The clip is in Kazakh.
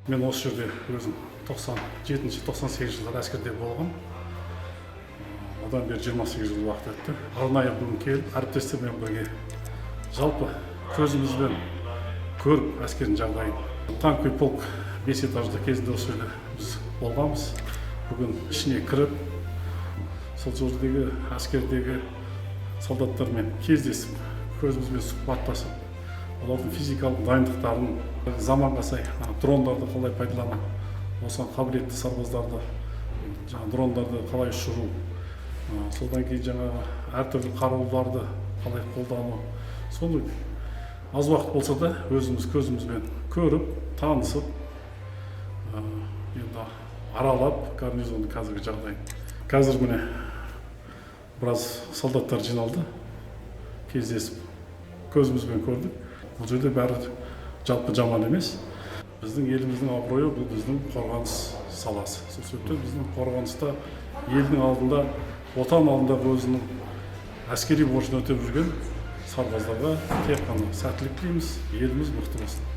Мен осы жерде өзім 97-, 98-жылдары әскерде болғам. Одан бері 28 жыл уақыт өтті. Арнайы бүгін келіп, әріптестермен бірге жалпы көзімізбен көріп әскердің жағдайын. Танковый полк бес этажды, кезінде осы жерде біз болғанбыз. Бүгін ішіне кіріп, сол жердегі әскердегі солдаттармен кездесіп, көзімізбен сұхбаттасып, олардың физикалық дайындықтарын, заманға сай дрондарды қалай пайдалану, осыған қабілетті сарбаздарды, жаңағы дрондарды қалай ұшыру, содан кейін жаңағы әртүрлі қаруларды қалай қолдану, соны аз уақыт болса да өзіміз көзімізбен көріп, танысып, енді аралап гарнизонның қазіргі жағдайын. Қазір, міне, біраз солдаттар жиналды, кездесіп, көзімізбен көрдік. Бұл жерде бәрі жалпы жаман емес. Біздің еліміздің абыройы – бұл біздің қорғаныс саласы. Сол себептен біздің қорғаныста елдің алдында, Отан алдында өзінің әскери борышын өтеп жүрген сарбаздарға тек қана сәттілік тілейміз. Еліміз мықты болсын!